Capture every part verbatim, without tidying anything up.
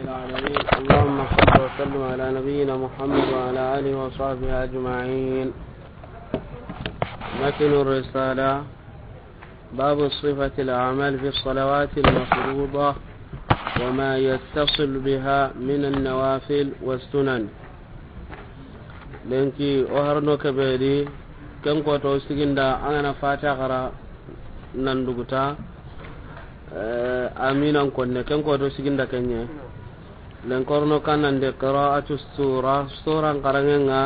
العالمين. اللهم صل وسلم على نبينا محمد وعلى آله وصحبه أجمعين. متن الرسالة. باب صفة الأعمال في الصلوات المفروضة وما يتصل بها من النوافل والسنن. Lenki o harno kebe di, ken koto siginda an gana Fatiha xara nan duguta, eh, aminan konne, ken koto siginda kenye. Lenkorno kanande qira'atu sura, suran xarangenga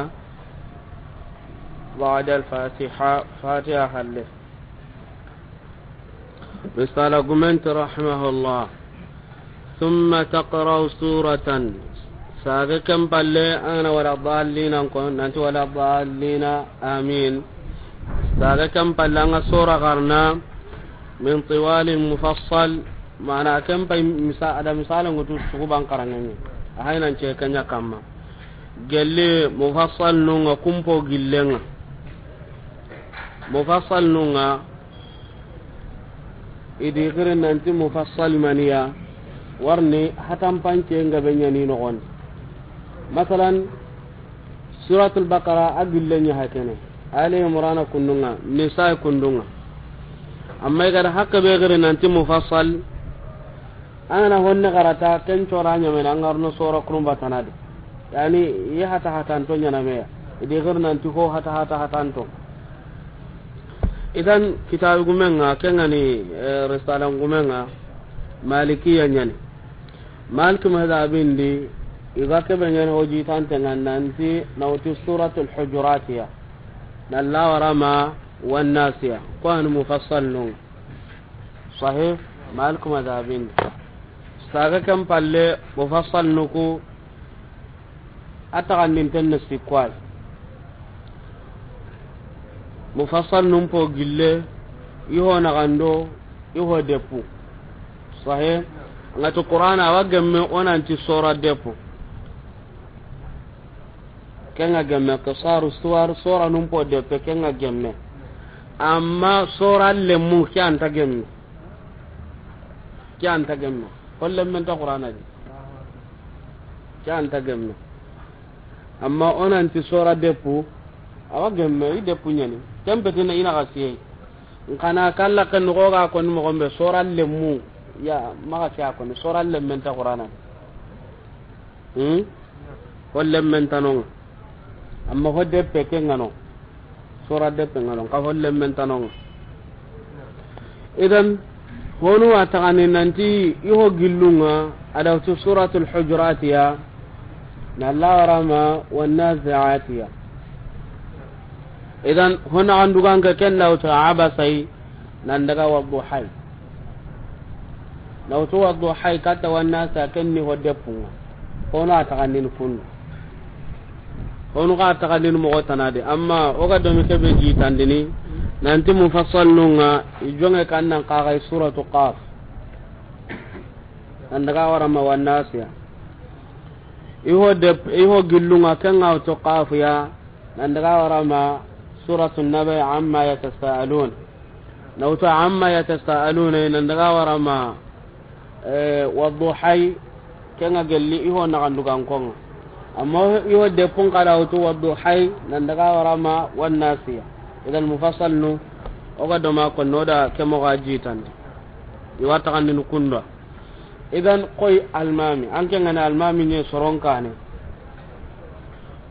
ba'da al-Fatiha, Fatiha halle. Risala gumenti rahimahullah. Thumma taqra'u suratan. Saga ken palle an gana wala dallina ko, nanti wala dallina, amin. Saga ken palle an ga sura xarana, min tiwalin mufassal, mana ken pay misa-, ada misala ngutu suguban xarangeni. A haynan ce kenya kamma. Gelli mufassal nunga kumpo gillenga. Mufassal nunga idi xiri nanti mufassal maniya, warni hatan pance nga be ɲani noxon. Masalan, Suratul Baqara a gillen ɲa hakene, Ali Imran kundunga, Nisa kundunga. Amma i ga da hakke be xiri nanti mufassal, an gana honne xarata, ken cora ɲamene, an garno sora kurumba tanadi. Yani, i hata hatanto ɲanameya. Idi xiri nanti ho hata hata hatanto. Idan, kitabu gumenga, kengani, eh, risala gumenga, Malikiya ɲani. Malik madhabindi, i ga kebe ɲani hoji tante nga nanti, nawti Suratul Hujuratiya. Na lawarama wan nasiya. Ko an mufassal nun. Sahih, Malik madhabin. Saga ken palle, mufassal nuku, a taxandinten ne sikkuway. Mufassal nun po gille, i ho naxando, i ho deppu. Sahih, ngati Qur'ana awa gemme o nanti sora deppu. Kenga gemme, qisaru suwar, sora nun po deppe, kenga gemme. Amma sora lemmu, ke anta gemme. Ke anta gemme. Ho lemmen ta Qur'ana di. Ke anta gemme. Amma o nanti sora deppu, awa gemme, i deppu ɲani. Ken petena i na ga siye. Nkana kalla ken noxo ga koni moxon be, sora lemmu. Ya, maxa ke a koni, sora lemmen ta Qur'ana di. Hmm? Ho lemmen tanonga. Amma ho deppe ke ngano. Sora deppe ngano. Ka ho lemmen tanonga. Idan, honu wa taxani nanti i ho gillunga, a da wutu Suratul Hujuratiya, na lawarama wan nazi'atiya. Idan, hona anduganke ken da wutu abasai, nan daga wadduhai. Na wutu wadduhai kata wan nasa ken ni ho deppunga. Hono a taxandini kundu. Hono xa taxandini moxo tanadi. Amma o ga domi kebe jitandini, nanti mufassal nunga, i jonge kan nan kaxay Suratu Qaf. Nan daga warama wan nasiya. I ho dep-, i ho gillunga kenga wutu Qaf ya, nan daga warama Suratu Nabai amma yatasaalun. Na wutu amma yatasaaluna, nan daga warama, eh, wadduhai, kenga gelli i ho naxandugankonga. Amma i ho deppun kada wutu wadduhai, nan daga warama wan nasiya. Idan mufassal nu, o ga doma ko noda ke moxo a jitandi. I wa taxandini kunda. Idan koy almami, an ke ngana almami ne soron kane.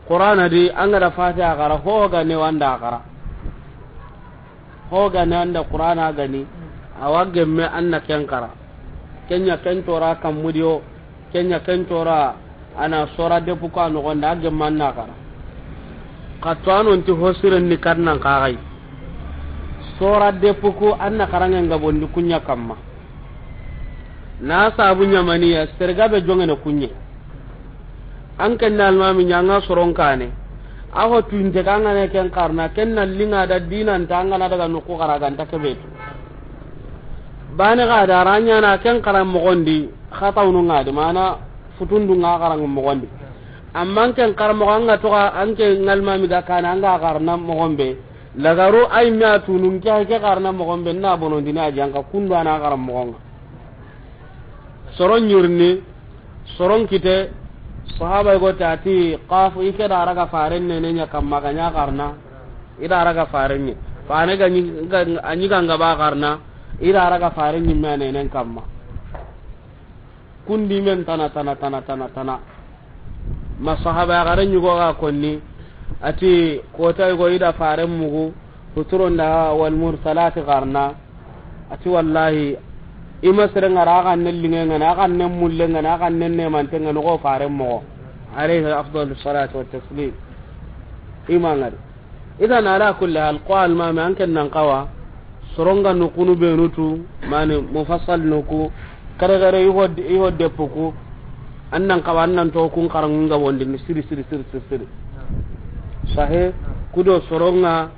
Qur'ana di an ga da Fatiha xara, ho ga ne wanda xara. Ho ga ne anda Qur'ana gani, awa gemme an na ken xara. Kenya ken tora kammudiyo, kenya ken tora ana sora depu ko a noxonda, a gemme an na xara. Xa to anonti ho siren ni kan nan kaxay. Sora depu ko an na xarange nga bondi kunya kamma. Na sabu ɲamaniya, serga be jongene kunye. An ken na almami ɲanga soron kane. A ho tuinte kangane ken karna, ken na linga da dinanta angana daga nuku xara ganta kebetu. Bane ga da ranya na ken karan moxondi, xatawnu nga di, mana futundu nga karan moxondi. Amma an ken karan moxo anga toxa, an ken almami ga kana, anga karna moxon be. Lagaro ay me a tunun ke, ke karna moxon be, na bonondini a janka kundu ana karan moxonga. Soro ɲurni, Soron kite, sahaba go ta ti, qaf, i ke da raga faren ne ne ɲa kamma ga ɲa xarana, i da raga faren ne. Fane ga ɲi, ga, a ɲi ga nga ba xarana, i da raga faren ne me ne ne kamma. Kundi men tana, tana, tana, tana, tana. Ma sahaba ya gare ɲugo ga konni, ati kota go i da faren mugu, huturon da wal mursalati xarana, ati wallahi, i ma sere ngara a xanne linge ngana, a xanne mulle ngana, a xanne nemante ngana, go faren moxo. Alayhi afdalu salatu wa taslim. I ma ngari. Idan, ala kulli hal, ko almami an ken nan xawa, soronga nukunu benutu, mani mufassal nuku, kare kare i ho, i ho deppu ku, an nan xawa, an nan to kun xaranŋu nga wondini siri, siri, siri, siri, siri. Sahe, kudo soronga,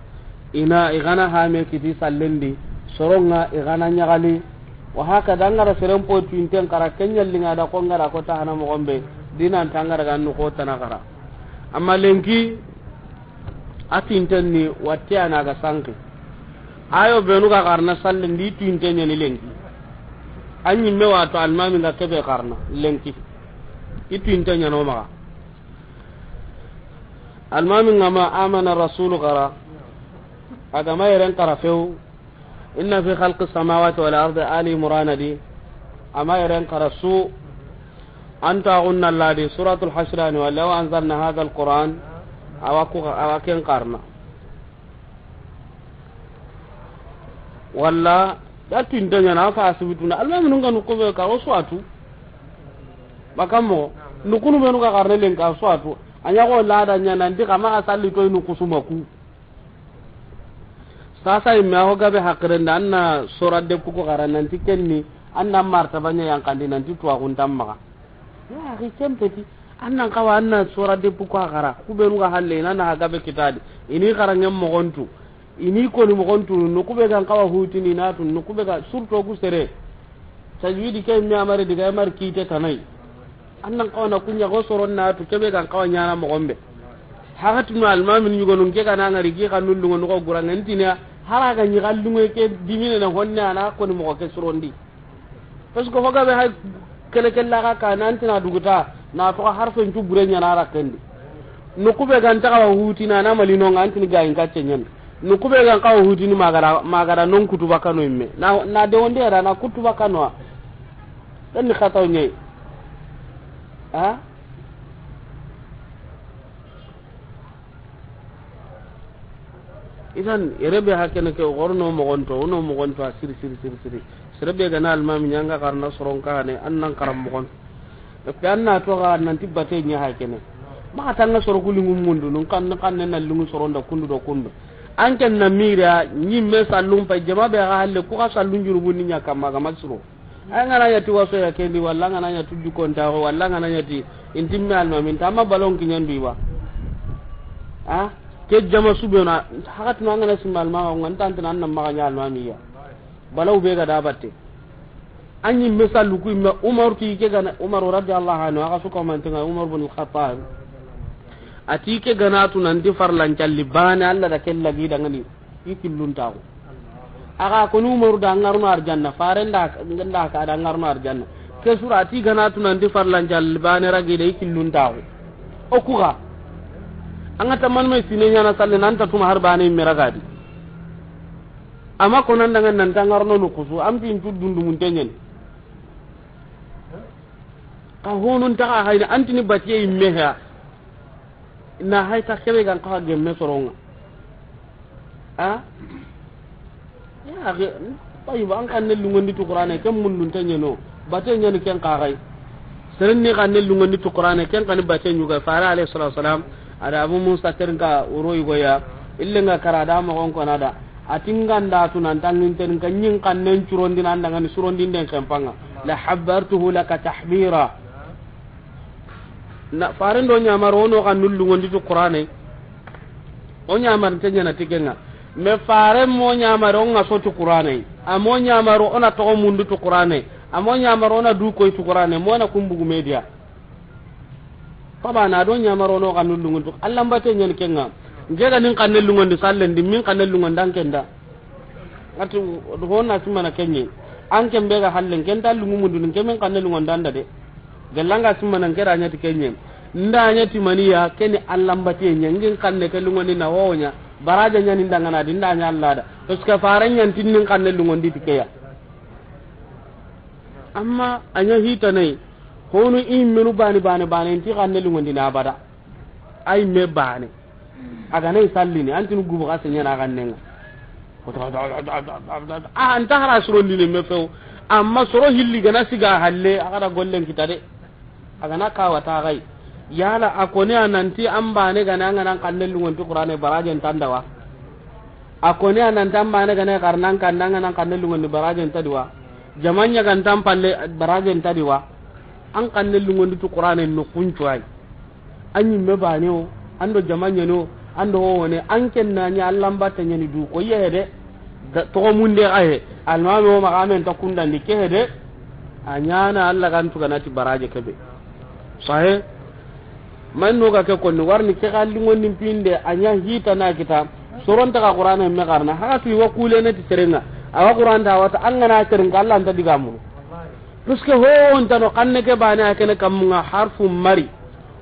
ina, i gana hame kiti sallendi, soronga, i gana ɲagali, wa haka da ngara seren po tuinten xara, ken ɲallinga da ko ngara ko ta hana moxon be, dinan ta ngara ga nu ko tana xara. Amma lenki, a tinten ni watte a na ga sanki. Ayo benu ga xarana sallendi, i tuinte ɲani lenki. A ɲimme wato almami nga kebe xarana lenki. I tuinte ɲano maxa. Almami nga ma amana rasulu xara. A ga ma yeren xara few. Inna fi khalqi samawati wal ardi, Ali Imran di. A ma yeren xara su. Anta gunna ladi suratul hashrani, wa law anzalna hadha alquran, awa ku, awa ken xarana. Walla da tuinte ɲana fa asibituna. Almami nunga nu ko be ka o swatu. Bakamo nukunu benu ga xarana lenka swatu. A ɲa go lada ɲa nanti kama ga salli to inu kusuma ku. Sasa imme a ho gabe hakkirende, an na sora deppu ku xara nanti kenni, an na martaba ɲa yankandi nanti tuwaxuntan maxa. Ya axi, ken peti, an nan xawa, an na sora deppu ku xara, ku benu ga halle, i na na ha gabe kitadi, i ni xaranŋen moxontu, i ni koni moxontu, nuku be gan xawa hutini, i na tu, nuku be ga surto ku sere. Tajwidi ke mi amari diga amari kite tanai. An nan xawa na kunya go soron na tu kebe gan xawa ɲana moxon be. Haxatinu almamin ɲugonun ke gana ngari ki xannun dungo nugo guranga ntina hara ga ɲi xallungo ke dimine na honne a na koni moxo ke surondi. Parce que ho gabe hay kele kella ga ka na antina duguta na to harfen cu bure ɲana ra kendi. Nuku be gan ta xawa hutini a na malino nga antini ga in kacce ɲan. Nuku be gan xawa hutini magara, magara non kutuba kano imme. Na, na de wonde ra na kutuba kano. Tan ni xataw ɲe. Ha? Idan, yere be hakene ke, o goro no mogonto, o no mogonto a siri, siri, siri, siri. Sere be gana almami ɲanga xarana soron kane, an nan xaran mogon. Parce que an na to ga nanti bate ɲa hakene. Maxa tanga soro ku lingu mundu, nun kan, kan ne na lingu soron da kundu do kundu. An ken na mira, ɲimme sallum pa, jama be ga halle, ku ga sallun junubu ni ɲa kamma ga masuro. An gana ɲa ti waso ya kendi, walla an gana ɲa ti jukonta, walla an gana ɲa ti intimme almamin ta, amma balon kiɲan duiba. A? Ke jama subena, hakatino an gana simma almama, ngan tantina an nan maxa ɲa almamiya. Balaw be ga da batte. An ɲimme sallu ku imme, Umaru ti ke gana, Umaru radiyallahu anhu, a ga suka mantenga Umar bin Khattab. A ti ke gana tu nanti farlan calli bane, Allah da kella gi dangani. I killun taxu. Axa koni Umaru da ngarno arjanna, faren da, da ka da ngarno arjanna. Ke sura ti gana tu nanti farlan calli bane ragi da i killun taxu. O ku ga. An ga taman me sine ɲana salle nan ta tuma har bane imme ragadi. Amma ko nan dangan nan ta ngarno no kusu, am tin tu dundu mun tenyen. Ka honun ta ga hayni antini batiye imme ha. Na hay ta kebe gan xawa gemme soronga. A? Ya, ge-, tayiba, an xanne lungondi tu Qur'ane, ken mundun ta ɲeno. Bate ɲani ken xaxay. Seren ni xanne lungondi tu Qur'ane, ken xani bate ɲuga. Fare alayhi salatu wasalam, a da Abu Musa terinka woro yigoya. Ille nga kara da mogon kona da. A ti nganda tu nan tanginten ka ɲin xannen curondi nan dangani surondi den kempanga. La habbartuhu laka tahbira. Na faren do ɲamar o no xa nullungondi tu Qur'ane. O ɲamar nte ɲana ti kenga. Me faren mo ɲamar o nga so tu Qur'ane. A mo ɲamar o na togo mundu tu Qur'ane. A mo ɲamar o na du koy tu Qur'ane. Mo na kumbugu media. Paba na do ɲamar o no xa nullungondi tu. Allah mbate ɲan kenga. Ngega nin xanne lungondi sallen di min xanne lungondi an kenda. Ati honna simana kenye. An kembe ga hallen kenta lungu mundu nin kemen xanne lungondi anda de. Gellanga simma nan kera ɲa ti kenɲe. Nda ɲa ti maniya, keni Alla mbatiye ɲa, ngin xanne ke lungondi na honya, baraja ɲa ni ndangana di, nda ɲa Alla da. Parce que fare ɲa ntinnin xanne lungondi ti keya. Amma a ɲa hitanai, honu i menu bani, bani, bani, nti xanne lungondi na abada. Ay me bane. A ga na i sallini, an tini gubu xa seɲana a ga nenga. A, an ta hara soro ndini me few. Amma soro hilli ga na siga halle, a ga da gollen kita de. A ga na kawa ta gai. Yala a kone a nanti an bane ga na an ga na xanne lungonti Qur'ane barajen tandawa. A kone a nanti an bane ga na xarnan kanda an ga na xanne lungonti barajen tadiwa. Jamanya ga ntan palle barajen tadiwa. An xanne lungondi tu Qur'ane no kuncuwai. An ɲimme bane o, an do jamaɲe no, an do wowone, an ken na ɲa Alla mbatte ɲani du ko yehede. Toxo munde ahe, almame o maxa men ta kundandi kehede. A ɲana Alla gan tuganati baraje kebe. Sahe. Man no ga ke konni warni ke xalli ngonni pinde a ɲa hita na kita. Soronta ga Qur'ana me garna. Haga tu wa kulene ti serenga. Awa Qur'an ta wata an ga na serenga Alla nta digamu. Puisque ho on tano xanne ke bane a kene kamunga harfu mari.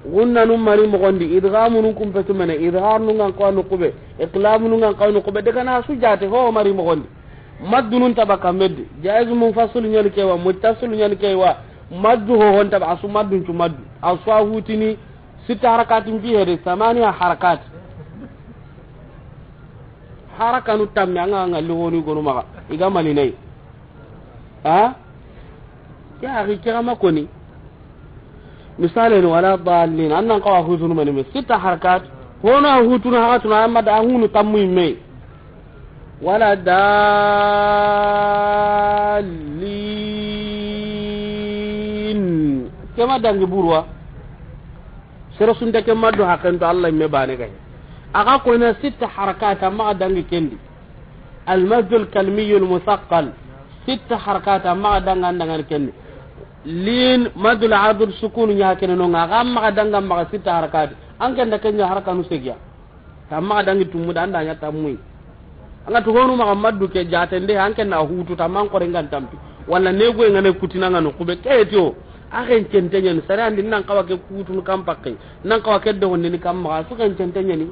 Gunnanu mari mogondi, idgamunun kumpetu mene, idharnun gan kawa nukube, iqlamunun gan kawa nukube, daga na su jate ho mari mogondi. Maddunun taba kameddi, jaiz munfasil ɲani kewa, muttasil ɲani kewa, maddu ho hon taba, asu maddun cu maddu, asu a hutini, sita harakatin fi hede, samaniya harakat. Harakanu tamme, anga anga liwoni gonu maga, iga maninai. Ha? Ke axi ke xa ma koni. Misalen, wala dallin, an nan kawa hutunu mani me. Sita harakat. Hono a hutunu haxatunu, amma da a hunu tammu imme. Wala dallin. Ke ma dangi burwa. Sero sunte ke maddu haqqen to Alla imme bane gay. Axa kona sita harakat, amma xa dangi kendi. Almaddul kalmiyul musaqqal. Sitta harakati, amma ga danga, an danga ni kenni. Lin, maddul adud sukunu ɲa kene no ŋa, ga amma ga danga maxa sitta harakati. An ken da ken ɲa harakanu segiya. Ta amma ga dangi tummu da, an da ɲa tammuyi. An ga tugonu maxa maddu ke jatende, an ken na hutu, ta man kore ngan tampi. Walla ne goy ngane kutina ngano kube ke tiyo. A xencente ɲani, sere andi nan xawa ke kutunu kan pakke, nan xawa ke dogondi ni kan maxa, su xencente ɲani.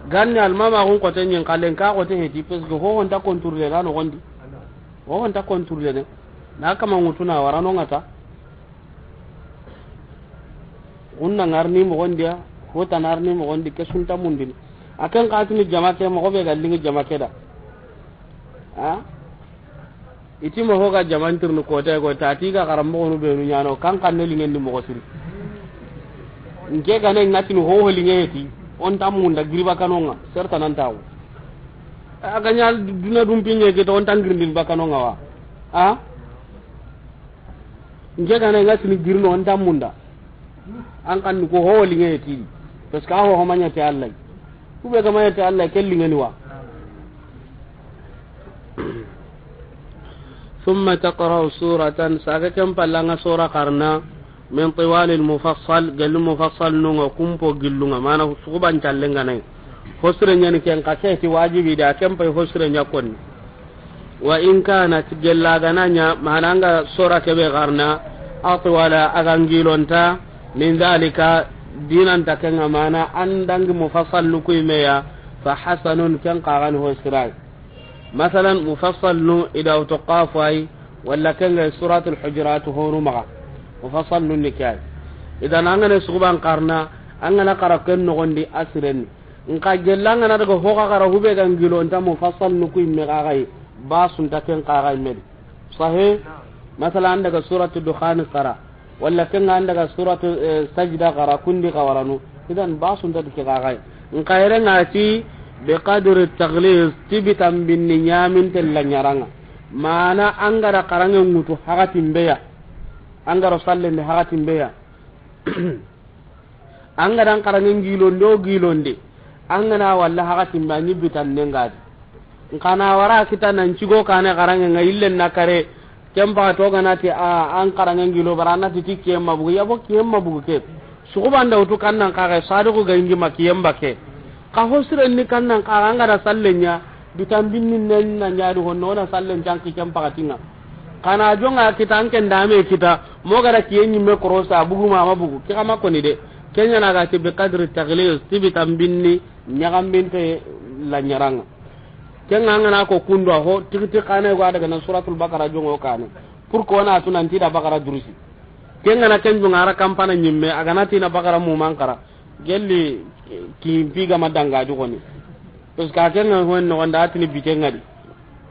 Ganni almama xun xote ɲen xalen ka xote heti, parce que hohonta contrôle na noxondi. Hohonta contrôle ne. Na kama ŋutuna warano ŋata. Xunna ŋarni moxondiya, hota narni moxondi, ke sunta mundini. A ken xatini jama ke, moxo be ga lingi jama ke da. Ha? Iti ma hoga jamantirni kota go ta ti ga xaranmoxonu benu ɲano kan xanne lingendi moxo siri. Nke gane ŋatini hoho linge heti, on ta munda giriba kanonga, serta nan tawo. A ga ɲa duna dum pinge kita, on ta ngirindin bakanonga wa. A? Nke gane ŋatini girno, on ta munda. An xanni ko hoho linge heti. Parce que a hoho maɲa te Allah. Kube ga maɲa te Allah, ke lingeni wa. ثم تقرأ سورة, saga ken palla nga sura xarana, من طوال المفصل, gelli mufassal nunga kumpo gillunga, mana suguban callenga nay. Hosre ɲani ken ka ke ti wajibi da, ken pay hosre ɲa konni. وإن كانت, gella gana ɲa, mana nga sura kebe xarana, أطول, a ga ngilonta, من ذلك, dinanta kenga, mana an dangi mufassal nu kuy meya, فحسن, ken xaxani ho siray. Masalan, mufassal nu i da wutu Qaf ay, walla kenga Suratul Hujurat honu maxa. Mufassal nu ni kay. Idan an gane suguban xarana, an gana xara ken noxondi a sirenni. Nka gella an gana daga hoxa xara hube ga ngilonta mufassal nu kuy me xaxay, ba sunta ken xaxay medi. Sahe, masalan, an daga Suratu Dukhan xara, walla kenga an daga Suratu, eh, Sajda xara, kundi xawaranu. Idan ba sunta dike xaxay. Nka yere nga ti, بقدر التغليظ, ti bitan binni ɲamin tella ɲaranga. Mana an gara xarange ŋutu haxatin beya. An gara sallende haxatin beya. An ga dan xarange ngilonde o gilonde, an gana walla haxatin be a ɲi bitan nengadi. Nka na wara kita nan cigo kane xarange nga illen na kare, ken paxa to gana ti a, an xarange ngilo bara na ti ti kiyen mabugu, yabo kiyen mabugu ke. Suguban da wutu kan nan xaxe, sadiqu ga ingi ma kiyen bake. Xa ho siren ni kan nan xaxe, an ga da sallen ɲa, bitan binni nen na ɲadi honno, o na sallen canki ken paxatinga. Xa na jonŋa kita, an ken da me kita, mo ga da kiye ɲimme korosa, bugu ma, ma bugu. Ke xa ma koni de. Ken ɲa na ga ti bi qadri taghliz, ti bi tambinni, ɲaxambinte la ɲaranŋa. Ken ŋa an ga na ko kundo ho, tigi tigi xa na go a daga na Suratul Baqara jonŋo kaane. Pour que o na tu nanti da Baqara durusi. Ken ga na ken jonŋa ra kampana ɲimme, a ga na ti na Baqara mu man kara. Gelli ki mpi ga ma danga di koni. Parce que a ken ŋa ho no gonda a ti ni biten ŋa di.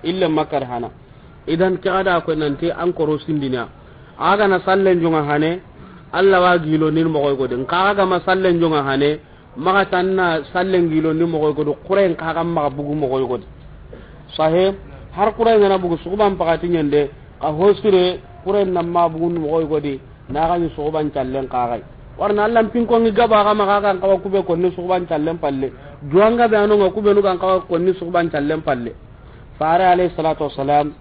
Ille makar hana. Idan ke ga da ko nanti an koro sindina. A ga na sallen jonŋa hane, Alla wa gilondini moxoy godi. Nxa a ga ma sallen jonŋa hane, maxa tanna sallen gilondini moxoy godi, xurayen xa ga maxa bugu moxoy godi. Sahe, har xurayen ga na bugu suxuban pakati ɲende, xa ho sire, xurayen na ma bugu moxoy godi, na ga ni suxuban callen xa ga yi. Warna Alla mpinko ngi gaba ga maxa ga nxawa kube konni suxuban callen palle. Juwanga be anonŋa kube nu ga nxawa konni suxuban callen palle. Fare alayhi salatu wassalam,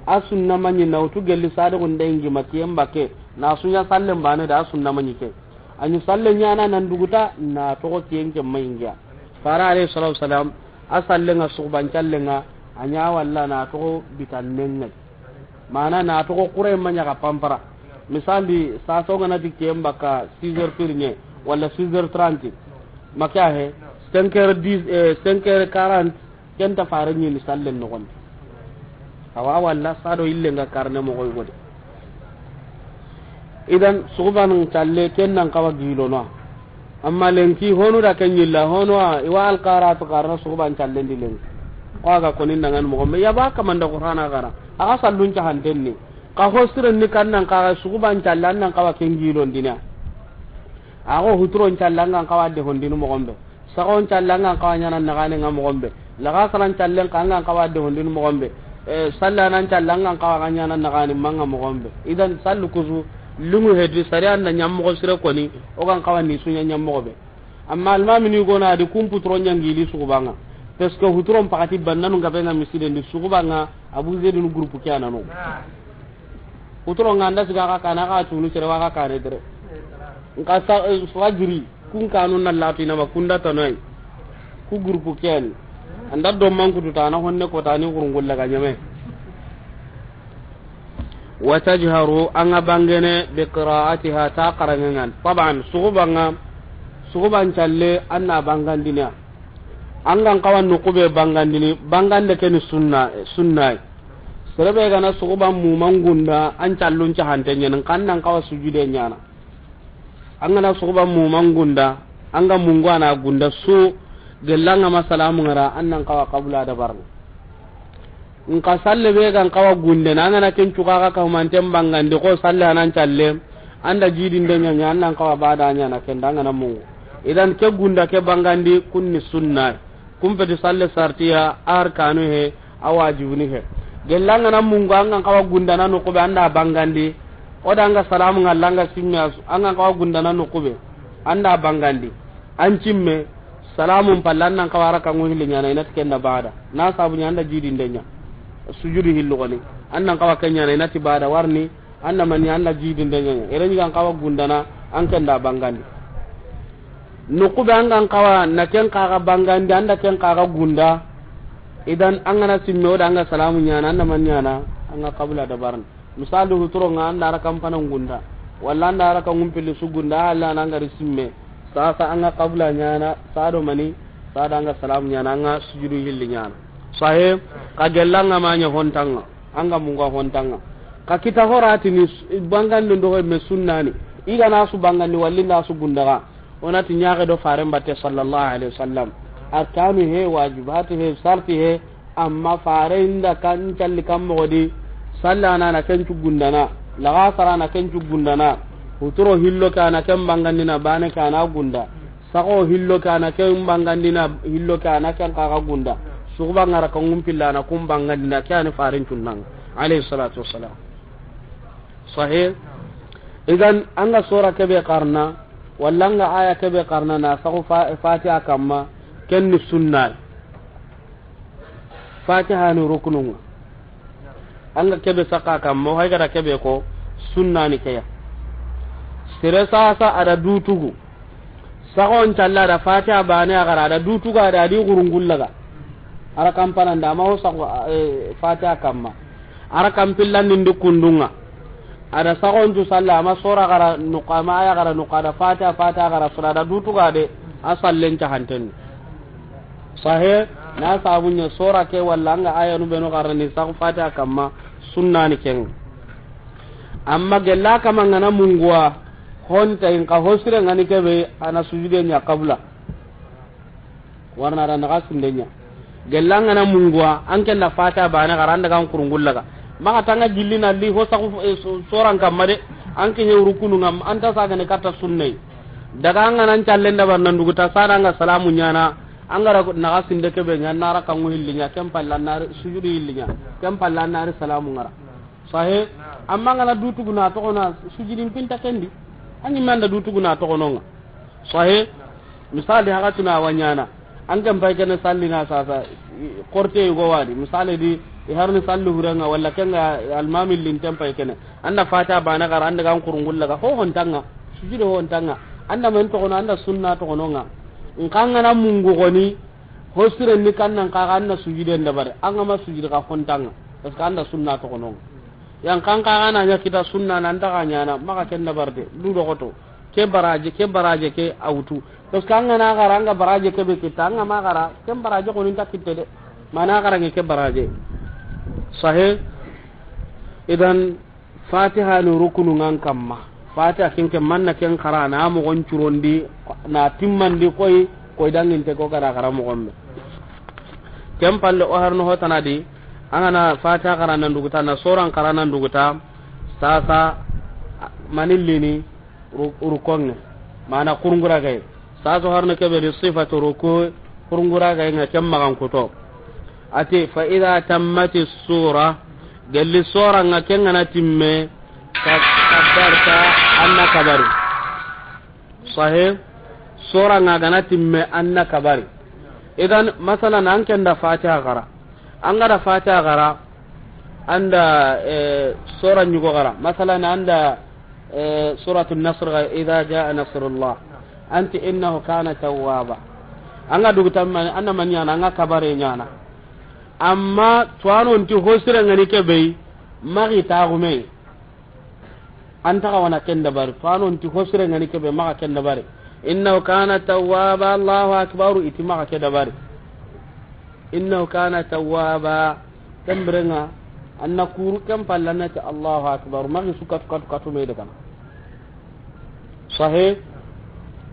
a sunna maɲi na wutu gelli sadiqun da ingi ma kiyen bakke, na suɲa sallen bane da a sunna maɲi ke. A ɲi salle ɲana nan duguta, na toxo kiyen ke ma ingiya. Fare alayhi salatu wassalam, a sallen ŋa suxuban callen ŋa, a ɲa walla na toxo bitannen ŋa. Mana na toxo xure ma ɲa ga pampara. Misali, saso ga na ti kiyen bakka six heures pir ɲe, walla six heures trente. Maka he, cinq heures dix, eh, cinq heures quarante, ken ta fare ɲini sallen noxondi. Awa walla sado ille nga karne moxoy godi. Idan suxuban calle ken nan xawa gilono. Amma lenki honu da ken ɲilla, honu a, i wa alqara to karna suxuban callen di lenki. Ko a ga koni ndangan moxo me ya ba kamanda Qur'ana gara. A ga sallun ca hantenni. Xa ho siren ni kan nan xawa suxuban calle an nan xawa ken gilondina. A go huturon calle an ga xawa de hondini moxo be. Saxon calle an ga xawa ɲana naxane nga moxo be. Laxasaran callen xa an ga xawa de hondini moxo be. Eh, sallanan calle an ga xawa ga ɲana naxane manga moxo be. Idan sallu kusu, lungu hedi, sariya nda ɲam moxo sire koni, o ga xawa ni suɲa ɲam moxo be. Amma almamini gona di kumpu toro ɲangili suxuban ŋa. Parce que huturon pakati bannanu nga be nga misiden di suxuban ŋa, Abu Zaidun groupe ke anano. Huturon ŋa anda siga ka kana ka tunu sere wa ka kane dere. Nka sa, eh, fajiri, kun kanu na latu ina ma kunda tanai. Ku groupe ke ani. Anda do man kutu tana honne ko tani gurungul laga ɲame. Wa tajharu, an ga bangene, bi qira'atiha, ta xaranŋen ŋa. Taban, suxuban ŋa, suxuban calle, an na bangandina. An ga xawa nuxu be bangandini, bangande ke ni sunna, sunna yi. Sere be ga na suxuban muman gunda, an callun ca hante ɲaana, xa an nan xawa sujude ɲaana. An ga na suxuban muman gunda, an ga mungu a na gunda su, gella an ga ma salamu ŋa ra, an nan xawa qabla dabarni. Nka salle be ga xawa gundana, an ga na ken cuka ga ka humanten bangandi, ko salle hanan calle, an da jidinde ɲa ɲa, an nan xawa bada ɲaana ken da an ga na mungu. Idan ke gunda ke bangandi, kun ni sunna. Kun peti salle sartiya, arkanu he, a wajibuni he. Gella an ga na mungu, an ga xawa gundana nuxu be, an da bangandi. O da an ga salamu ŋa la, an ga simme a su, an ga xawa gundana nuxu be, an da bangandi. An cimme, salamun palle, an nan xawa raka ŋo hilli ɲaana, i na ti ken da bada. Na sabu ɲa an da jidinde ɲa. Sujudu hillu goni. An nan xawa ken ɲaana, i na ti bada warni, an da mani, an da jidinde ɲa ɲa. Ere ɲi ga xawa gundana, an ken da bangandi. Nuxu be an ga xawa na ken xa ga bangandi, an da ken xa ga gunda. Idan an ga na simme, o da an ga salamu ɲaana, an da mani ɲaana, an ga qabla dabarni. Misali, huturon ŋa an da raka mpana gunda, walla an da raka ŋumpili su gunda, a halla an ga ri simme. Sasa an ga qabla ɲaana, sado mani, sado an ga salamu ɲaana, an ga sujudu hilli ɲaana. Sahe, xa gella an ga ma ɲa hontan ŋa, an ga mungu a hontan ŋa. Xa kita horatini, bangandi ndo ho me sunnani. I ga na su bangandi, walli nda su gundaga. O na ti ɲaxe do faren batte sallallahu alaihi wasallam. Arkanu he, wajibati he, sarti he, amma faren da kan calli kan moxo di, sallana na ken cu gundana, laxasara na ken cu gundana, huturo hillo ke a na ken bangandina, bane ke a na gunda, saxo hillo ke a na ken bangandina, hillo ke a na ken xa ga gunda, suxuba ŋa raka ŋumpilla na kun bangandina, ke a ni faren cunnan, alayhi salatu wassalam. Sahih. Idan, an ga sora kebe xarana, walla an ga aya kebe xarana, na saxu fa-, Fatiha kamma, ken ni sunna. Fatiha ni rukunun ŋa. An ga kebe saxa kamma, o hay ga da kebe ko, sunna ni ke ya. Sere sasa a da dutugu. Saxon calla da Fatiha bane a xara, a da dutugu, a da di gurungullaga. A ra kampanan da ma o saxu, eh, Fatiha kamma. A ra kan pillandindi kundunŋa. A da saxontu salla, a ma sora xara nuqa, a ma aya xara nuqa, a da fatiha, fatiha xara sura, a da dutuga de, a sallen cahantenni. Sahe, na sabu ɲa sora ke walla an ga ayanu benu xarani saxu fatiha kamma, sunnani ken. Amma gella kama ngana munguwa, honta in ka hosire ngani kebe, a na sujude ɲa qabla. Warna da naxa sinde ɲa. Gella ngana munguwa, an ken da fatiha bane xara, an daga an kurungullaga. Maxa tanga gilli na li ho saxu, eh, so-, soran kamma de, an ke hewru kunu ngam, an ta sagane katta sunnai. Daga an ngana an callen da barna nduguta, sana an ga salamu ɲana, an ga ra naxa sinde kebe ɲa, na ra kangu hilli ɲa, ken palla na ri sujudu hilli ɲa, ken palla na ri salamu ngara. Sahe, amma ngana dutugu na toxono, sujudin pinta kendi. An ɲimme an da dutugu na toxononŋa. Sahe, misali haxatuna wa ɲana. An ken pay kene salli na sasa, i-, korte yugo wadi. Misali di, i harni salli hurenŋa, walla kenga almami linten pay kene. An da fatiha bane xara, an daga an kurungullaga. Ho hontanŋa, sujude ho hontanŋa. An da men toxono, an da sunna toxononŋa. Nka ngana mungu goni, hosiren ni kannan kaga an na sujuden dabari, an ga ma sujudi ka hontanŋa, parce que an da sunna toxononŋa. Yan kan kaga na ɲa kita sunna nan daga ɲana, maxa ken dabari de, du doxoto, ke baraje, ke baraje ke awutu. Parce que an ga na xara, an ga baraje ke be kita, an ga ma xara, ken baraje xoni nta kitte de. Mana xara nge ke baraje. Sahe, idan, Fatiha ni rukunu ngan kamma. Fatiha ken ke manna ken xara na mogon curondi na timmandi koy, koy danginte ko gara xara mogon be. Ken palle o harno hotana di, an ga na Fatiha xara nan duguta, na soran xara nan duguta, sasa manillini ru-, rukonge. Mana kurungura gay. Saso harno kebe di sifatu ruku, kurungura gay nga ken magan kuto. Ati, fa idha tammati sura, gelli sora nga ken gana timme, ka-, kabbarta, an na kabari. Sahe, sora nga gana timme, an na kabari. Idan, masalan, an ken da Fatiha xara. An ga da Fatiha xara, an da, eh, sora ɲugo xara. Masalan, an da, eh, Suratul Nasr ga, idha jaa nasrullah. Anti innahu kana tawwaba. An ga dugu tamma, an na man ɲana, an ga kabare ɲana. Amma tuwano nti hosire ngani ke be yi, maxi taxume. An taxa wana ken dabari. Fano nti hosire ngani kebe, maxa ken dabari. Innahu kana tawwaba, Allahu akbar, iti maxa ke dabari. Innahu kana tawwaba, ken birenga, an na kuru ken palle an na ti Allahu akbar, maxi su katu katu katu me de kana. Sahe,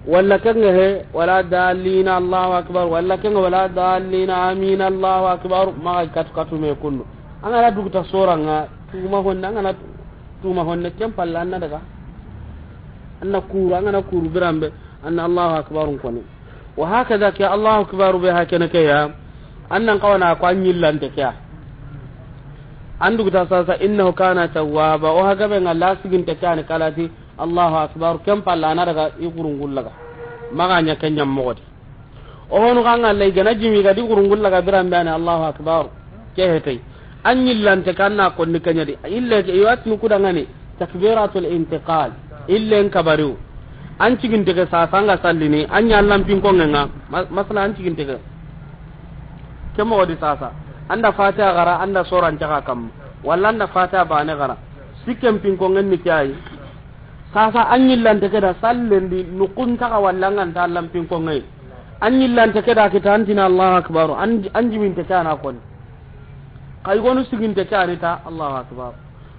walla kenga he, wala dallina, Allahu akbar, walla kenga wala dallina, amin, Allahu akbar, maxa katu katu me kundu. An ga na duguta soranga, tuma honne, an ga na tuma honne, ken palle an na daga. An na kuru, an ga na kuru birambe, an na Allahu akbar koni. Wa hakada ke Allahu akbar be hakene ke ya, an nan kawana ko an ɲillante ke ya. An duguta sasa, innahu kana tawwaba, o hagabe nga la siginte ke ani kalati, Allahu akbar, ken palle a na daga i kurungullaga. Maxa ɲa ken ɲam moxo di. O honu xa nga lay gana jimi ga di kurungullaga birambe ani Allahu akbar. Ke hetay. An ɲillante ke an na konni ke ɲa di. Ille ke i wa tini ku dangani takbiratul intiqal. Illen kabariw. An ciginte ke sasa nga sallini, an ɲa lampin konge nga. Ma-, masala an ciginte ke. Ke moxo di sasa. An da Fatiha xara, an da soran caxa kam. Walla an da Fatiha bane xara. Sikken pin kongen ni ke ayi. Sasa an ɲillante ke da sallendi, nukun taxa walla an ga nta lampin konge. An ɲillante ke da kita an tina Allahu akbar, an, an jiminte ke a na koni. Kay gonu siginte ke ani ta Allahu akbar.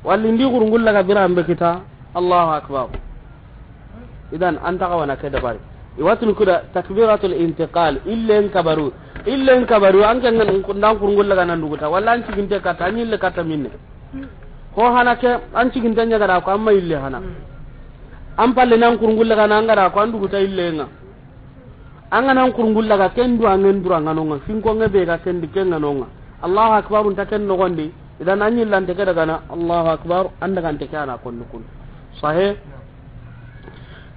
Walli ndi kurungullaga birambe kita Allahu akbar. Idan an taxa wana ke dabari. I wa tini ku da takbiratul intiqal, illen kabaru. Illen kabaru, an ke ngan ndan kurungullaga nan duguta. Walla an ciginte katta, an ɲille katta minne. Ho hana ke, an ciginte ɲa ga da ko, amma ille hana. An palle nan kurungullaga nan ga da ko, an duguta illenga. An ga nan kurungullaga, ken du an gen dura nga nonga, finko nge be ga ken di ken nga nonga. Allahu akbar, nta ken nogondi, idan an ɲillante ke daga na, Allahu akbar, an daga nte ke a na konni kun. Sahe?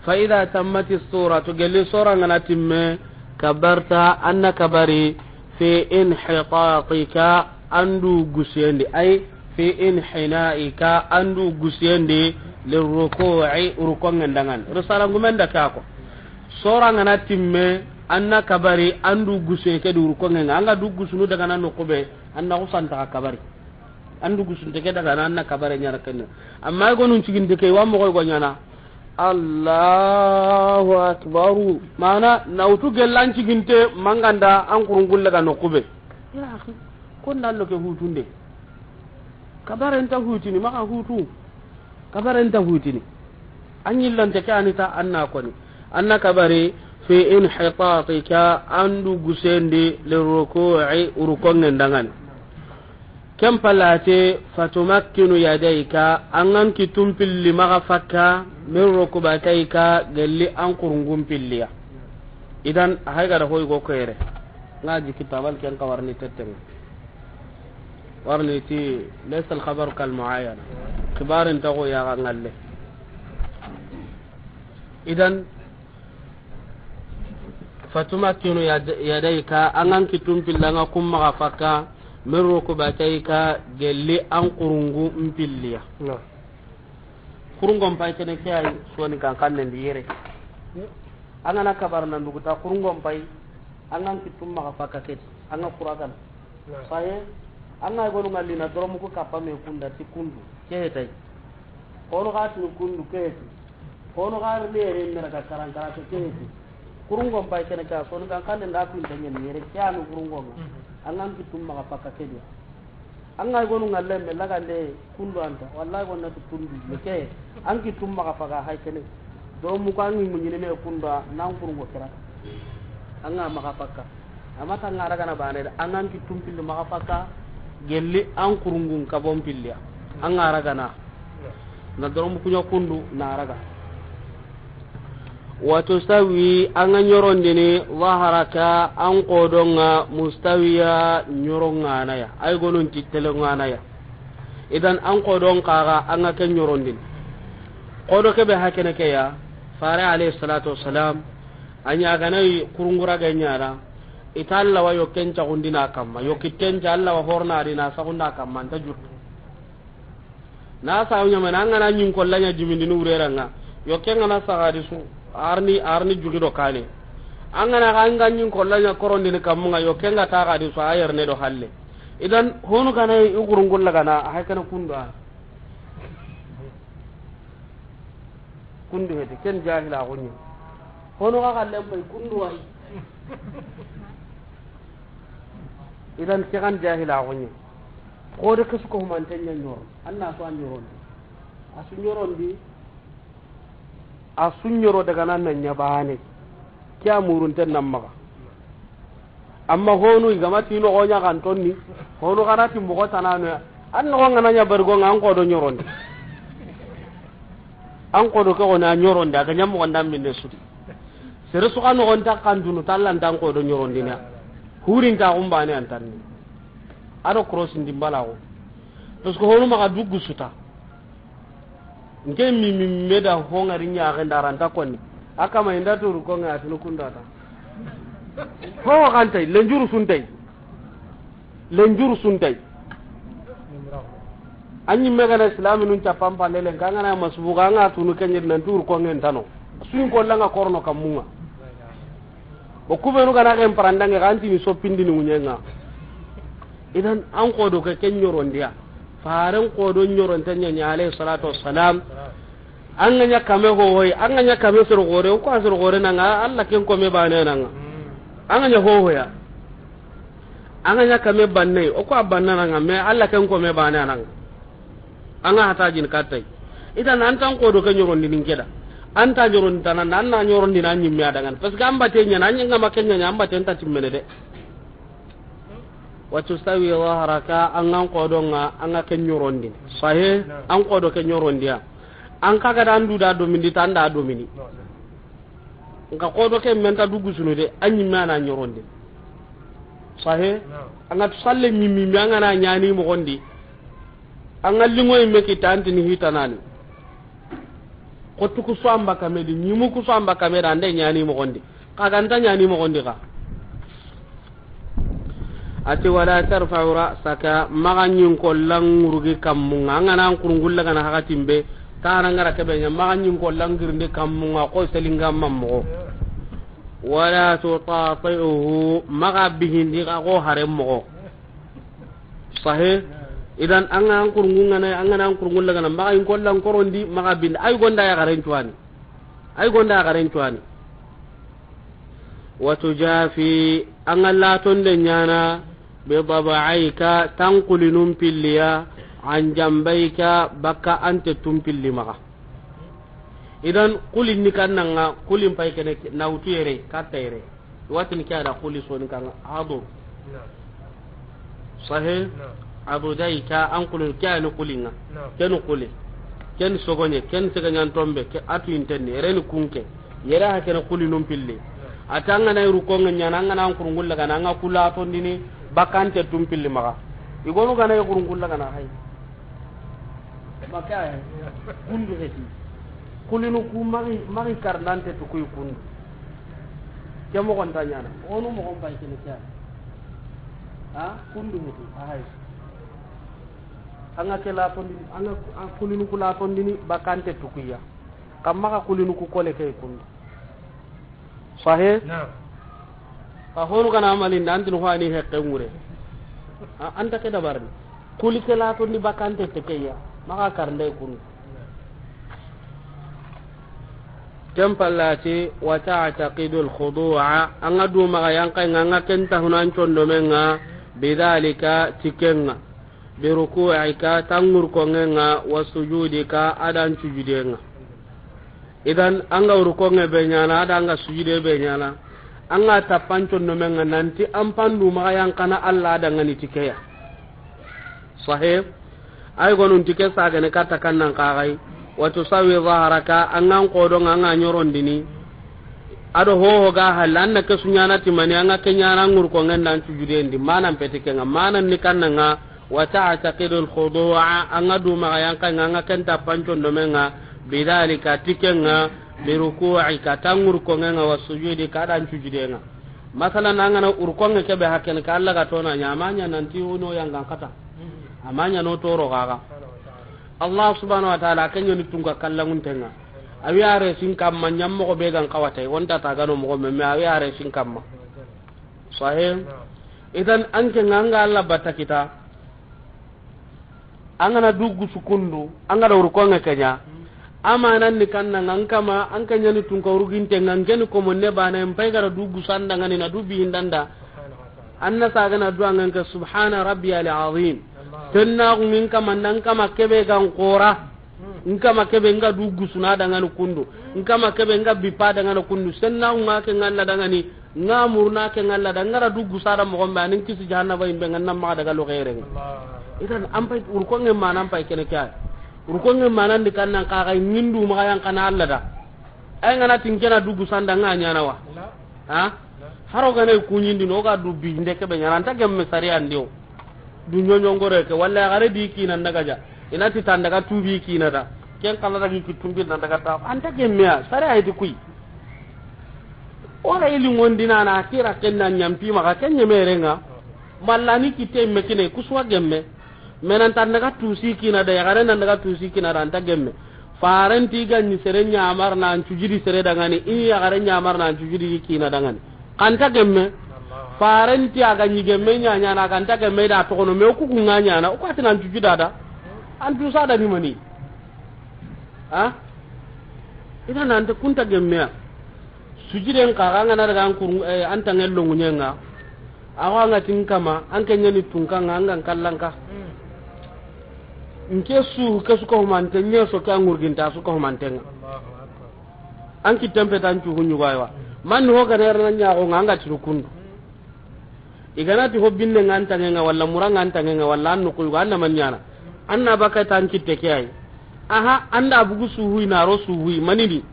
Fa idha tammati suratu, gelli sora nga na timme, kabarta, an na kabari, fi inhitatika, an du gusiyendi, ay, fi inhinaika, an du gusiyendi, lirruku'i, rukongen dangan. Risala ngumen da ke a ko. Sora nga na timme, an na kabari, an du gusiye ke du rukongen nga. An ga du gusunu daga na nokube, an na kusanta kabari. An dugusunte ke daga na, an na kabare ɲaana ken ŋa. Amma i gonun ciginte ke, wa moxo i go ɲaana. Allahu akbaru. Mana, na wutu gellan ciginte, manganda, an kurungulle ga noxu be. Ya akhi, kon dan lo ke hutunde. Kabare nta hutini, maxa hutu. Kabare nta hutini. An yillante ke anita, an na koni. An na kabari fi inhitatika, an dugusendi, liruku'i, rukongen dangani. Ken palate, fatumakkinu yadayka, an ŋan kittun pilli maxa fakka, min rukbatayka, gelli an kurungun pilliya. Idan, a hay gada hoy go koyere. Nga ji kitabal ken ka warni tettenga. Warni ti, laysa al-khabaru kal muayana. Xibarin ta go ya ga ngalle. Idan, fatumakkinu yad-, yadayka, an ŋan kittun pilla nga kun maxa fakka, min rukbatayka, gelli an kurungu mpilliya. Na. Kurungon pay kene ke ay soni kan kannen di yere. An ga na kabar nan duguta kurungon pay, an ŋan kittun maxa fakka keti, an ga kuragan. Saye, an ga gonu ngalli na doromu ku kappa me kunda ti kundu, ke hetay. Kono ga tini kundu, ke heti. Kono ga re mere mera ga karan kara ke, ke heti. Kurungon pay kene ka, kono kan kan da kun tanyen mere, ke anu kurungon. An ŋan kittun maxa fakka ke dia. An ga gonu ngalle me lagande kundu anta, wallahi gonna tu kundu, me ke, an kittun maxa fakka hay kene. Doromu ko an ŋi muɲini me kunda, nan kurungo kira. An ga maxa fakka. Amma ta nga ragana bane da, an ŋan kittun pilli maxa fakka, gelli an kurungun kabon pilliya. An ga ragana. Na doromu kuɲa kundu, na raga. Wa tusawi, an ga ɲorondini, zaharaka, an kodon ŋa, mustawiya, ɲoron ŋa na ya. Ay gonun ti tele ŋa na ya. Idan an kodon kaga an ga ke ɲorondini. Kodo ke be hakene ke ya, fare alayhi salatu wassalam, a ɲa ga na yi kurungura ga ɲara, ita Allah wa yokken cagundina kamma, yokki tenca Allah wa horna dina sagunda kamma, nta jurtu. Na sawu ɲamana, an ga na ɲin kolla ɲa jimindini wureranga, yokken ga na sagadi su, arni, arni jugi do kane. An ga na ga an ga ɲin kolla ɲa korondini kammunga, yokken ga ta gadi su, a yerne do halle. Idan, honu gana i gurungulla gana, a hay kana kundu a. Kundu hete, ken jahila gonye. Honu ga kallen pay kundu ay. Idan, ke kan jahila gonye. Ko de kesu ko humanten ɲa ɲoro. Anna so an ɲorondi. A su ɲorondi. A su ɲoro daga nan na ɲa bane. Ke a murunten nan maxa. Amma honu i ga ma ti noxo ɲa kan tonni. Honu ga na ti moxo tanano ya. An noxo ga na ɲa barigo ŋa an kodo ɲorondi. An kodo ke gona ɲorondi, a ga ɲa moxo nda minne sudi. Sere su ga noxo nta kan dunu, tallan tan kodo ɲorondina. Hurin ta gumbane an tanni. Ado cross ndimbalago. Parce que honu maxa dugu suta. Nke mi, mi, me da hongari ɲaxen da ranta konni. A kama inda turu konga atinu kundata. Ho xantay, lenjuru suntay. Lenjuru suntay. An ɲimme gana islami nun cappan palle len, kangana masubuga, anga tunu kenyir nan turu kongen tano. Sun kollanga korno kammunga. O kubenu gana ken parandange, ga an tini soppindini ŋuɲenga. Idan, an kodo ke, ke ɲorondiya. Faren kodo ɲoronte ɲaɲa, alayhi salatu wassalam. An ga ɲa kame hohoy, an ga ɲa kame soro gore, o ko a soro gore nanga, Allah ken kome bane nanga. An ga ɲa hohoya. An ga ɲa kame banne, o ko a banna nanga, mais Allah ken kome bane nanga. An ga hata jin kattay. Idan an tan kodo ke ɲorondini keda. An ta ɲorondi tana, an na ɲorondi na ɲimme a dangan. Parce que an bate ɲa na, an ɲa ma ke ɲa, an bate nta timmene de. Wa tusawi zahraka, an ga an kodo nga, an ga ke ɲorondi. Sahe, an kodo ke ɲorondiya. An kaga da an du da domindi, tan da domini. Nka kodo ke menta dugu sunu de, an ɲimme a na ɲorondi. Sahe, an ga tu salle ɲimmi, mi an ga na ɲani moxondi. An ga lingoyi me kita an tini hitanani. Xottu ku su an bakame di, ɲimu ku su an bakame di, an de ɲani moxondi. Xa ga nta ɲani moxondi xa. A ti, wala tarfa'u ra'saka, maxa ɲin kollan ŋurugi kammunga. An ga na an kurungulle gana hakatin be, tana ngara kebe ɲa, maxa ɲin kollan girindi kammunga, ko selinga mammoxo. Wala tutati'uhu, maxa bihindi xa ko haren moxo. Sahe? Idan, an ga an kurungun ŋa na, an ga na an kurungun lagana, maxa in kollan korondi, maxa bindi. Ay gonda yaxaren cuwani. Ay gonda yaxaren cuwani. Wa tujafi, an ga latonde ɲana, bi dab'ayka, tan kulinun pilliya, an janbayka, bakka an tettun pilli maxa. Idan, kulin ni kannan ŋa, kulin pay kene na wutu yere, katta yere. Watin ke a da kuli soni kan ŋa, hadu. Sahe? Abu dai ka an kulin ke a ni kulin ŋa. Ken kuli. Ken sogonye, ken seganyan tombe, ke atu intenni, yere ni kunke. Yere ha kene kulinun pilli. A ta an ga na rukonge ɲana, an ga na an kurungun lagana, an ga kula tondini, bakka an tettun pilli maxa. I gonu ga na kurungun lagana hay. Maka he, kundu heti. Kulinu ku mari, mari karnante tu kuy kundu. Ke moxon ta ɲana. Onu moxon bay kene ke. Ha, kundu heti, a hay. An ga ke latondini, an ga, an kulinu ku latondini, bakka an tettu kuya. Kamma xa kulinu ku kole ke kundu. Sahe? Naam. A honu kana amalin da antin ho ani hekke ŋure. A, anta ke dabarni. Kuli ke lato ni bakante te keya. Maxa karnde kun. Ken pallati, wa ta'taqidu al-khudu'a, an ga du maxa yanka nga, an ga ken ta hunan condomen ŋa, bidhalika, ti ken ŋa, bi ruku'ika, tan ŋurkongen ŋa, wa sujudika, adan cujuden ŋa. Idan, an ga rukonge be ɲana, a da an ga sujude be ɲana, an ga tappan condomen ŋa nanti an pandu maxa yankana Alla da ŋa ni ti keya. Sahe? Ay gonun ti ke sagene katta kannan kaxay. Wa tusawi zaharaka, an ga an kodon ŋa, an ga ɲorondini. A do hoho ga halla, an na ke su ɲana ti mani, an ga ke ɲana ŋurkongen dan cujudendi. Manan peti ke ŋa, manan ni kannan ŋa, wa ta'taqidu al-khudu'a, an ga du maxa yanka nga, an ga ken tappan condomen ŋa, bidhalika, ti ken ŋa, bi ruku'ika, tan ŋurkongen ŋa, wa sujudika, adan cujude ŋa. Masalan, an ga na rukonge ke be hakken ka Alla ga tona ɲa, a ma ɲa nanti wono yangan kata. A ma ɲa no toro gaga. Allah subhanahu wa ta'ala, ken ɲoni tunka kallangunten ŋa. Awi are sin kamma ɲam moxo be gan kawatay, wonta ta gano moxo me, me awi are sin kamma. Sahe? Idan, an ke nga, an ga Alla batta kita. An ga na du gusu kundu, an ga da rukonge ke ɲa. Amanan ni kannan ŋa, an kama, an ke ɲani tunka urginte nga, an ke ni komonne bana, an pay ga da du gusu an da ŋa ni, na du bihindanda. An na saga na du an ga ke, subhana rabbiyal azim. Tenna ngin kama, nan kama ke be gan kora. N kama ke be nga du gusu na da ŋa ni kundu. N kama ke be nga bipa da ŋa ni kundu. Senna nga ke nga Alla da ŋa ni, nga murna ke nga Alla da, nga ra du gusu da moxo be, anin kisi jahannaba yimbe nga nan maxa daga lo xeere. Idan an pay rukonge manan pay kene kay. Rukonge manan di kannan kaxa ŋindu maxa yankana Alla da. Ay nga na ti n ke na du gusu an da nga ɲana wa. Ha? Haro ga ne kuɲindi no ga du binde ke be ɲana, an ta gemme sariya ndi o. Du ɲoɲongore ke, walla yaxare di kina n daga ja. I na ti tan daga tubi kina da. Ken kala dagi kittumbi nan daga ta. An ta gemme ya, sariya yi ti kuy. O ga ili ngondina na kira ken na ɲampi maxa ken ɲemere nga. Malla ni kitte me kine kusuwa gemme. Me nan tan daga tusi kina da, yaxare nan daga tusi kina da, an ta gemme. Farenti ga ni sere ɲamar nan cujidi sere da ŋa ni, i yaxare ɲamar nan cujidi kina da ŋa ni. Xa an ta gemme. Farenti a ga ɲi gemme ɲaɲana, xa an ta gemme da toxono, me o kuku nga ɲana, o ka ti nan cujida da. An tusa da ni mani. Ha? Idan an ta kunta gemme ya. Sujiden xa, an ga na daga an kur-, eh, an tanŋen longuɲen ŋa. Awa an ga ti n kama, an ke ɲani tunka nga, an ga n kallanka. N ke su, ke su ka humante, ɲe so ke an ŋurginta su ka humanten ŋa. An ki tempe tan cu huɲu ga wa. Man ho ga na yar na ɲa ko nga, an ga ti kundu. I ga na ti ho binne nga an tanŋen ŋa, walla mura nga an tanŋen ŋa, walla an noxu yugo, an na man ɲana. An na baka tan kitte ke ay. Aha, an da bugu suhuy na ro suhuy, manidi.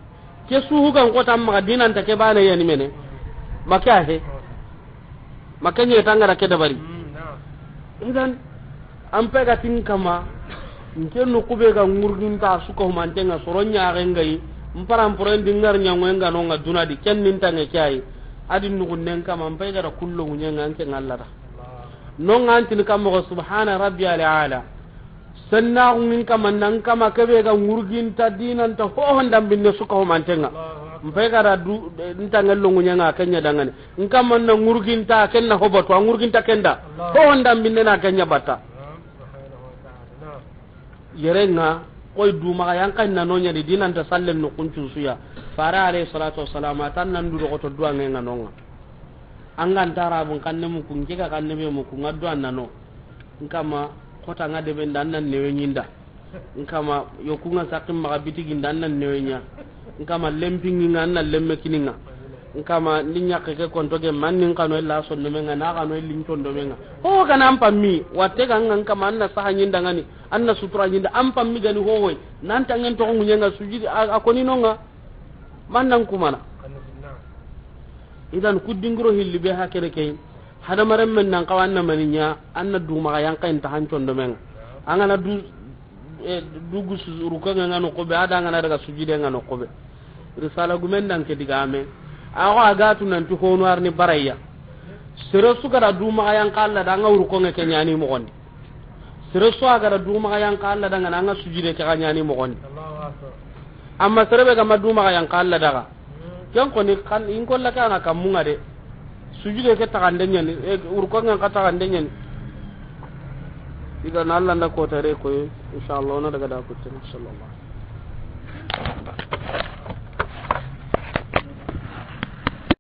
Ke suhu gan kota maxa dinan ta ke bane yani mene. Maka he. Maka ɲe tangara ke dabari. Idan, an pay ga tin kama, n ke noxu be ga ŋurginta su ka humanten ŋa, soro ɲaxen ga yi, n paran poren di ngar ɲangoen ga no nga duna di, ken nin tanŋe ke ay, a di nuxunnen kama, n pay ga da kullo ŋuɲen ŋa, an ke nga Alla da. No nga an tin kama ko subhana rabbiyal ala. Sennaxu ngin kama, nan kama ke be ga ŋurginta dinanta hohon dambinne su ka humanten ŋa. N pay ga da du, n tanŋen longuɲen ŋa ken ɲa da ŋa ni. N kama na ŋurginta ken na hobato, a ŋurginta ken da. Hohon dambinne na ken ɲa batta. Yere ŋa, koy dumaxa yanka na no ɲa di, di nan ta sallen no kuncu su ya. Fare alayhi salatu wassalam, a tan nan du doxoto duwa ŋe ŋa no ŋa. An ga nta Arabun xanne muku, n ke ga xanne be muku, ŋa duwa na no. N kama, xota ŋa debe nda, an na newe ɲi nda. N kama, yoku ŋa saxi maxa bitigi nda, an na newe ɲa. N kama, lempi ŋi ŋa, an na lemme kini ŋa. N kama, ndi ɲaxe ke konto ge, man nin kano illa sondome ŋa, na kano illin condome ŋa. Ho, ga na an pammi, watte ga ŋa, n kama, an na saha ɲi nda ŋa ni, an na sutura ɲi nda, an pammi ga ni hohoy, nan tangen toxo ŋuɲe ŋa sujudi, a, a koni no ŋa, man nan kumana. Idan, ku dingiro hilli be ha kene ke, hadamaren men nan xawa, an na mani ɲa, an na dumaxa yanka inta han condome ŋa. An ga na du, e, dugu su-, ruko ŋa ŋa no kobe, a da an ga na daga sujide ŋa no kobe. Risala gumen dan ke diga me. A xo a ga tu nanti honu arni baraya. Sere su ga da dumaxa yanka Alla da, an ga ruko ŋa ke ɲani moxon di. Sere su a ga da dumaxa yanka Alla da ŋa na, an ga sujide ke ga ɲani moxon di. Amma sere be ga ma dumaxa yanka Alla da ga. Ken koni kan in kolla ke ana kammu ŋa de. Sujide ke taxande ɲani, e, ruko ŋa ka taxande ɲani. Idan Alla nda kotare koy, inshallah, na daga da kutte, sallallahu.